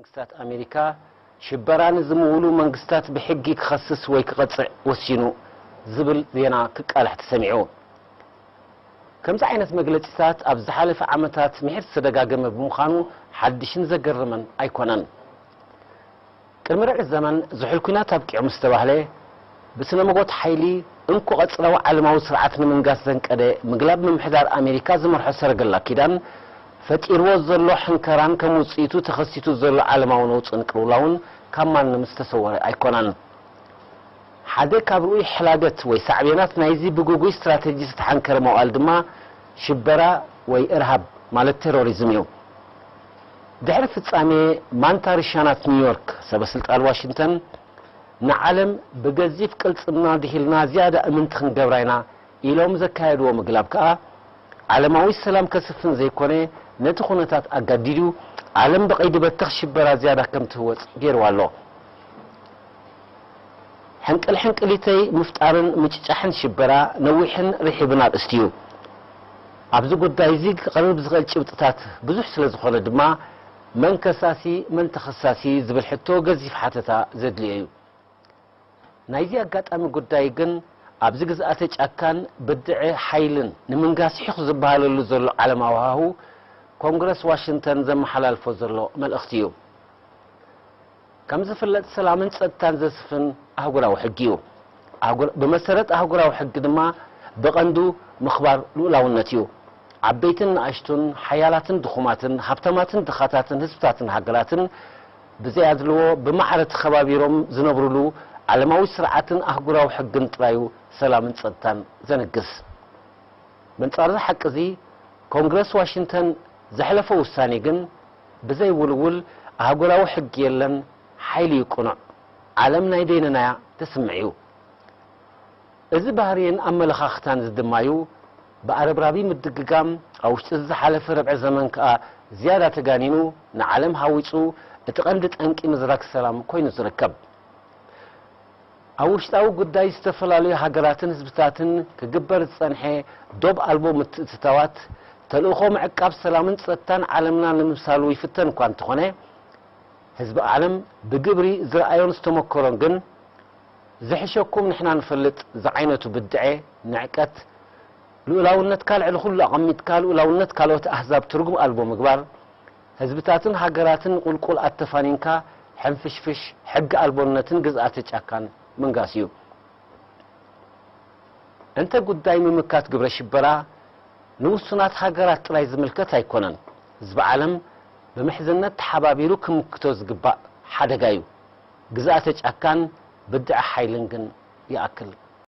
መንግስታት ኣሜሪካ ሽበራ ንዝምውሉ መንግስታት ብሕጊ ክኸስስ ወይ ክቐጽዕ ወሲኑ ዝብል ዜና ክቃላሕ ተሰሚዑ። ከምዚ ዓይነት መግለጺታት ኣብ ዝሓለፈ ዓመታት ምሕር ዝተደጋገመ ብምዃኑ ሓድሽን ዘገርምን ኣይኮነን። ቅድሚ ርብዒ ዘመን ዝሑል ኲናት ኣብቂዑ ምስ ተባህለ፣ ብስነ መጎት ሓይሊ እንኮ ቀጽራዊ ዓለማዊ ስርዓት ንምንጋስ ዘንቀደ ምግላብ ምምሕዳር ኣሜሪካ ዝመርሖ ሰረገላ ኪዳን ፈጢርዎ ዘሎ ሕንከራን ከም ውጽኢቱ ተኸሲቱ ዘሎ ዓለማዊ ነውጽን ቅልውላውን ካብ ማንም ዝተሰወረ ኣይኮነን። ሓደ ካብ ርኡይ ሕላገት ወይ ሳዕቤናት ናይዚ ብግጉይ ስትራተጂ ዝተሓንከረ መዋእል ድማ ሽበራ ወይ እርሃብ ማለት ቴሮሪዝም እዩ። ድሕሪ ፍጻሜ ማንታ ርሻናት ኒውዮርክ፣ ሰበ ስልጣን ዋሽንግተን ንዓለም ብገዚፍ ቅልጽምና ድሂልና ዝያዳ እምንቲ ክንገብራ ኢና ኢሎም ዘካየድዎ ምግላብ ከኣ ዓለማዊ ሰላም ከስፍን ዘይኮነ ነቲ ኩነታት ኣጋዲዱ ዓለም ብቐይዲ በተኽ ሽበራ ዝያዳ ከም ትህወጽ ገይርዋ ኣሎ። ሕንቅል ሕንቅሊተይ ምፍጣርን ምጭጫሕን ሽበራ ነዊሕን ርሒብን ኣርእስቲ እዩ። ኣብዚ ጉዳይ እዚ ክቐርብ ዝኽእል ጭብጥታት ብዙሕ ስለ ዝኾነ ድማ መን ከሳሲ መን ተኸሳሲ ዝብል ሕቶ ገዚፍ ሓተታ ዘድልዮ እዩ። ናይዚ ኣጋጣሚ ጉዳይ ግን ኣብዚ ግዝኣተ ጫካን ብድዐ ሓይልን ንምንጋስ ሒኹ ዝበሃለሉ ዘሎ ዓለማዊ ሃሁ ኮንግረስ ዋሽንግተን ዘመሓላልፎ ዘሎ መልእኽቲ እዩ። ከም ዝፍለጥ ሰላምን ጸጥታን ዘስፍን ኣህጉራዊ ሕጊ እዩ። ኣህጉር- ብመሰረት ኣህጉራዊ ሕጊ ድማ ብቐንዱ ምኽባር ልኡላውነት እዩ። ዓበይትን ንኣሽቱን፣ ሓያላትን ድኹማትን፣ ሃብታማትን ድኻታትን ህዝብታትን ሃገራትን ብዘይ ኣድልዎ ብማዕረ ተኸባቢሮም ዝነብሩሉ ዓለማዊ ስርዓትን ኣህጉራዊ ሕግን ጥራዩ ሰላምን ጸጥታን ዘንግስ። በንጻር እዚ ሓቂ እዚ ኮንግረስ ዋሽንግተን ዘሕለፎ ውሳኔ ግን ብዘይ ውልውል ኣህጉራዊ ሕጊ የለን፣ ሓይሊ እዩ ቅኑዕ፣ ዓለም ናይ በይንናያ ተስምዕ እዩ። እዚ ባህርይን ኣመለኻኽታን እዚ ድማ እዩ ብኣረብራቢ ምድግጋም ኣብ ውሽጢ እዚ ዝሓለፈ ርብዒ ዘመን ከኣ ዝያዳ ተጋኒኑ ንዓለም ሃዊጹ እቲ ቀንዲ ጠንቂ ምዝራግ ሰላም ኮይኑ ዝርከብ። ኣብ ውሽጣዊ ጉዳይ ዝተፈላለዩ ሃገራትን ህዝብታትን ክግበር ዝጸንሐ ዶብ ኣልቦ ምትእትታዋት ተልእኾ ምዕቃብ ሰላምን ጸጥታን ዓለምና ንምምሳሉ ይፍተን እኳ እንተኾነ ህዝቢ ዓለም ብግብሪ ዝረኣዮን ዝተመኮሮን ግን ዝሕሸኩም ንሕና ንፈልጥ ዝዓይነቱ ብድዐ፣ ንዕቀት፣ ልኡላውነትካ ልዕሊ ኩሉ ኣቐሚጥካ ልኡላውነት ካልኦት ኣህዛብ ትርጉም ኣልቦ ምግባር፣ ህዝብታትን ሃገራትን ቁልቁል ኣተፋኒንካ ሕንፍሽፍሽ ሕጊ ኣልቦነትን ግዝኣተ ጫካን ምንጋስ እዩ። እንተ ጉዳይ ምምካት ግብረ ሽበራ ንውሱናት ሃገራት ጥራይ ዝምልከት ኣይኮነን። ህዝቢ ዓለም ብምሕዝነት ተሓባቢሩ ክምክቶ ዝግባእ ሓደጋ እዩ። ግዝኣተ ጫካን ብድዐ ሓይልን ግን ይኣክል።